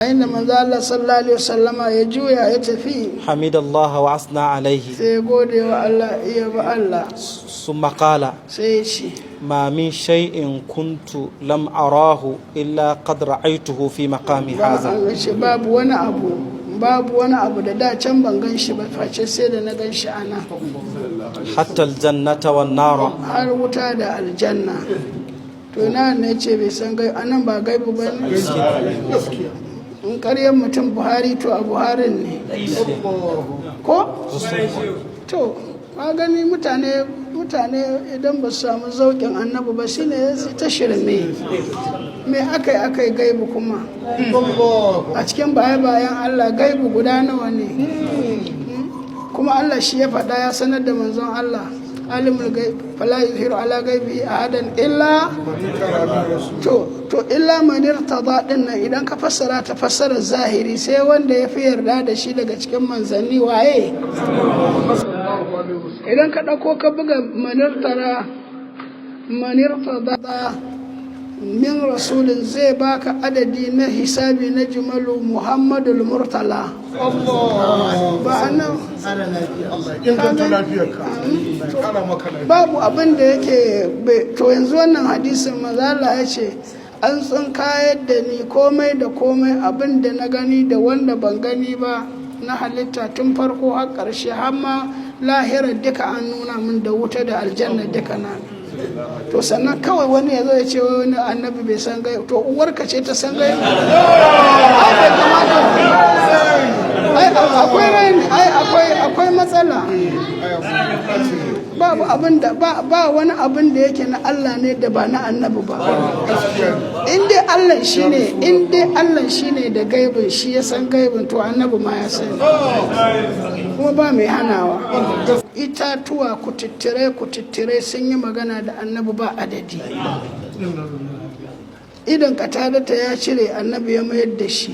Yayin da manzo Allah sallallahu alaihi wasallama ya juya ya tafi, حمد الله وأثنى عليه. Sai ya gode wa Allah, ya yabi Allah. ثم قال: Sai ya ce: ما من شيء كنت لم أراه إلا قد رأيته في مقامي ba هذا. An ce babu wani abu, babu wani abu da da can ban gan shi ba, face sai da na gan shi a nan. حتى الجنة والنار. Har wuta da aljanna. To na ne ce bai san gaibu anan ba gaibu ba ne? In karyar mutum Buhari, to a Buharin ne ko? To ka gani, mutane idan ba su samu zauƙin Annabi ba, shine su ta shirme. Me aka yi aka yi gaibu kuma a cikin baya bayan Allah, gaibu guda nawa ne? Kuma Allah shi ya faɗa, ya sanar da manzon Allah عالم الغيب فلا يظهر على غيبه أحدا إلا to إلا من ارتضى din nan, idan ka fassara ta fassara zahiri, sai wanda ya fi yarda da shi daga cikin manzanni. Waye? Idan ka ɗauko ka buga من ارتضى من ارتضى من رسول, zai baka adadi na hisabi na jumalu Muhammadul Murtala ba nan. Inganta lafiyarka, kara maka lafiya. Babu abin da yake to yanzu wannan hadisin, mazala ya ce an tsinkayar da ni komai da komai, abin da na gani da wanda ban gani ba na halitta, tun farko har ƙarshe, har ma lahirar duka an nuna min, da wuta da aljanna duka na. To sannan kawai wani ya zo ya ce wai wani Annabi bai san gaibu. To uwarka ce ta san gaibu? Ai bai kamata. Ai akwai raini, ai akwai matsala. Babu abin da ba wani abin da yake na Allah ne da ba na Annabi ba. In dai Allah shine, in dai Allah shine da gaibin, shi ya san gaibin, to Annabi ma ya sani, kuma ba mai hanawa. Itatuwa kututture kututture sun yi magana da Annabi ba adadi. Idan Katadata ya cire, Annabi ya mayar da shi.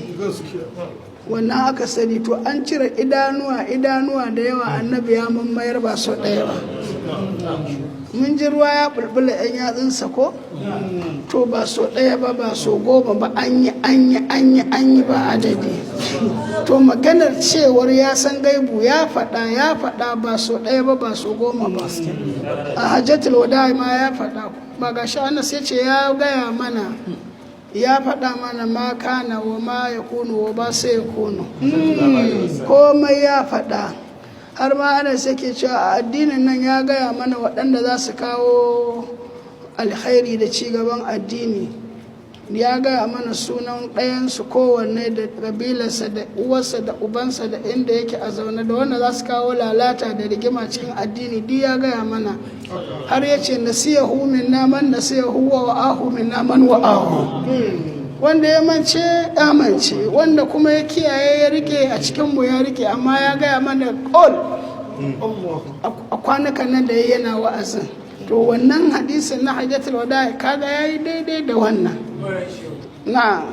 Wannan aka sani. To an cire idanuwa, idanuwa da yawa, Annabi ya mammayar ba sau ɗaya ba. Mun ji ruwa ya bulbula yan yatsunsa ko? To ba sau ɗaya ba, ba sau 10 ba, an yi, an yi, an yi, an yi ba adadi. To maganar cewar ya san gaibu, ya faɗa, ya faɗa ba sau ɗaya ba, ba sau 10 ba. A hajjatul wada ma ya faɗa. Ba ga shi Anas ya ce ya gaya mana, ya faɗa mana ما كان وما يكون وما سيكون, komai ya faɗa. Har ma ana yake cewa a addinin nan ya gaya mana waɗanda za su kawo alkhairi da ci gaban addini. Ya gaya mana sunan ɗayansu kowanne, da ƙabilarsa, da uwarsa da ubansa, da inda yake a zaune, da wanda za su kawo lalata da rigima cikin addini, duk ya gaya mana. Har ya ce نسيه منا من نسيه ووعاه منا من وعاه. Wanda ya mance ya mance, wanda kuma ya kiyaye ya rike a cikinmu ya rike. Amma ya gaya mana all a kwanukan nan da ya yana wa'azin. To wannan hadisin na hajjatul wada, kaga yayi daidai da wannan na.